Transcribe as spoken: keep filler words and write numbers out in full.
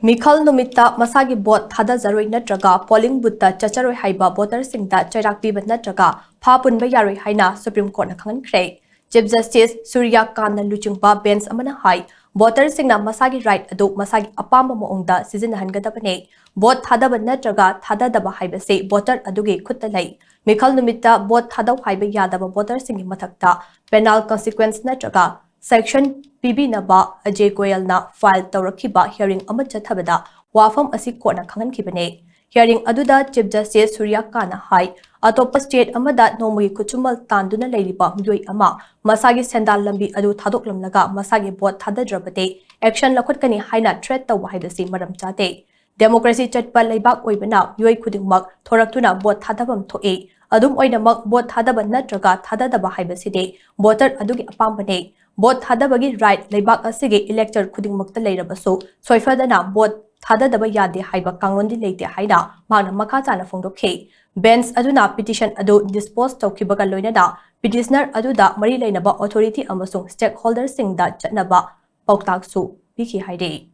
ꯃꯤꯈꯜ ꯅꯨꯃꯤꯠꯇ ꯃꯁꯥꯒꯤ ꯚꯣꯠ ꯊꯥꯗꯖꯔꯣꯏ ꯅꯠꯇ꯭ꯔꯒ ꯄꯣꯂꯤꯡ ꯕꯨꯊꯇ ꯆꯠꯆꯔꯣꯏ ꯍꯥꯏꯕ ꯚꯣꯇꯔꯁꯤꯡꯗ ꯆꯩꯔꯥꯛ ꯄꯤꯕ ꯅꯠꯇ꯭ꯔꯒ ꯐꯥ ꯄꯨꯟꯕ ꯌꯥꯔꯣꯏ ꯍꯥꯏꯅ ꯁꯨꯄ꯭ꯔꯤꯝ ꯀꯣꯔꯠꯅ ꯈꯪꯍꯟꯈ꯭ꯔꯦ꯫ ꯆꯤꯐ ꯖꯁꯇꯤꯁ ꯁꯨꯔ꯭ꯌ ꯀꯥꯟꯠꯅ ꯂꯨꯆꯤꯡꯕ ꯕꯦꯟꯆ ꯑꯃꯅ ꯍꯥꯏ, ꯚꯣꯇꯔꯁꯤꯡꯅ ꯃꯁꯥꯒꯤ ꯔꯥꯏꯠ ꯑꯗꯨ ꯃꯁꯥꯒꯤ ꯑꯄꯥꯝꯕ ꯃꯑꯣꯡꯗ ꯁꯤꯖꯤꯟꯅꯍꯟꯒꯗꯕꯅꯤ꯫ ꯚꯣꯠ ꯊꯥꯗꯕ ꯅꯠꯇ꯭ꯔꯒ ꯊꯥꯗꯗꯕ ꯍꯥꯏꯕꯁꯤ ꯚꯣꯇꯔ ꯑꯗꯨꯒꯤ ꯈꯨꯠꯇ ꯂꯩ꯫ ꯃꯤꯈꯜ ꯅꯨꯃꯤꯠꯇ ꯚꯣꯠ ꯊꯥꯗꯧ ꯍꯥꯏꯕ ꯌꯥꯗꯕ ꯚꯣꯇꯔꯁꯤꯡꯒꯤ ꯃꯊꯛꯇ ꯄꯦꯅꯥꯜ ꯀꯟꯁꯤꯀ꯭ꯋꯦꯟꯁ ꯅꯠꯇ꯭ꯔꯒ ꯁꯦꯡꯁꯟ ꯄꯤꯕꯤꯅꯕ ꯑꯖꯦ ꯒꯣꯌꯜꯅ ꯐꯥꯏꯜ ꯇꯧꯔꯛꯈꯤꯕ ꯍꯤꯌꯔꯤꯡ ꯑꯃ ꯆꯠꯊꯕꯗ ꯋꯥꯐꯝ ꯑꯁꯤ ꯀꯣꯔꯠꯅ ꯈꯪꯍꯟꯈꯤꯕꯅꯤ꯫ ꯍꯤꯌꯔꯤꯡ ꯑꯗꯨꯗ ꯆꯤꯐ ꯖꯁꯇꯤꯁ ꯁꯨꯔ꯭ꯌ ꯀꯥꯟꯠꯅ ꯍꯥꯏ, ꯑꯇꯣꯞꯄ ꯁ꯭ꯇꯦꯠ ꯑꯃꯗ ꯅꯣꯡꯃꯒꯤ ꯈꯨꯠꯁꯨꯃꯟ ꯇꯥꯟꯗꯨꯅ ꯂꯩꯔꯤꯕ ꯃꯤꯑꯣꯏ ꯑꯃ ꯃꯁꯥꯒꯤ ꯁꯦꯟꯗꯥꯟ ꯂꯝꯕꯤ ꯑꯗꯨ ꯊꯥꯗꯣꯛꯂꯝꯂꯒ ꯃꯁꯥꯒꯤ ꯚꯣꯠ ꯊꯥꯗꯗ꯭ꯔꯕꯗꯤ ꯑꯦꯛꯁꯟ ꯂꯧꯈꯠꯀꯅꯤ ꯍꯥꯏꯅ ꯊ꯭ꯔꯦꯠ ꯇꯧꯕ ꯍꯥꯏꯕꯁꯤ ꯃꯔꯝ ꯆꯥꯗꯦ꯫ ꯗꯦꯃꯣꯀ꯭ꯔꯦꯁꯤ ꯆꯠꯄ ꯂꯩꯕꯥꯛ ꯑꯣꯏꯕꯅ ꯃꯤꯑꯣꯏ ꯈꯨꯗꯤꯡꯃꯛ ꯊꯣꯔꯛꯇꯨꯅ ꯚꯣꯠ ꯊꯥꯗꯐꯝ ꯊꯣꯛꯏ꯫ ꯑꯗꯨꯝ ꯑꯣꯏꯅꯃꯛ, ꯚꯣꯠ ꯊꯥꯗꯕ ꯅꯠꯇ꯭ꯔꯒ ꯊꯥꯗꯗꯕ ꯍꯥꯏꯕꯁꯤꯗꯤ ꯚꯣꯇꯔ ꯑꯗꯨꯒꯤ ꯑꯄꯥꯝꯕꯅꯤ꯫ ꯚꯣꯠ ꯊꯥꯗꯕꯒꯤ ꯔꯥꯏꯠ ꯂꯩꯕꯥꯛ ꯑꯁꯤꯒꯤ ꯏꯂꯦꯛꯇꯔ ꯈꯨꯗꯤꯡꯃꯛꯇ ꯂꯩꯔꯕꯁꯨ, ꯁꯣꯏꯐꯗꯅ ꯚꯣꯠ ꯊꯥꯗꯗꯕ ꯌꯥꯗꯦ ꯍꯥꯏꯕ ꯀꯥꯡꯂꯣꯟꯗꯤ ꯂꯩꯇꯦ ꯍꯥꯏꯅ ꯃꯍꯥꯛꯅ ꯃꯈꯥ ꯇꯥꯅ ꯐꯣꯡꯗꯣꯛꯈꯤ꯫ ꯕꯦꯟꯆ ꯑꯗꯨꯅ ꯄꯤꯇꯤꯁꯟ ꯑꯗꯨ ꯗꯤꯁꯄꯣꯖ ꯇꯧꯈꯤꯕꯒ ꯂꯣꯏꯅꯅ ꯄꯤꯇꯤꯁꯅꯔ ꯑꯗꯨꯗ ꯃꯔꯤ ꯂꯩꯅꯕ ꯑꯣꯊꯣꯔꯤꯇꯤ ꯑꯃꯁꯨꯡ ꯁ꯭ꯇꯦꯛꯍꯣꯜꯗꯔꯁꯤꯡꯗ ꯆꯠꯅꯕ ꯄꯥꯎꯇꯥꯛꯁꯨ ꯄꯤꯈꯤ ꯍꯥꯏꯔꯤ꯫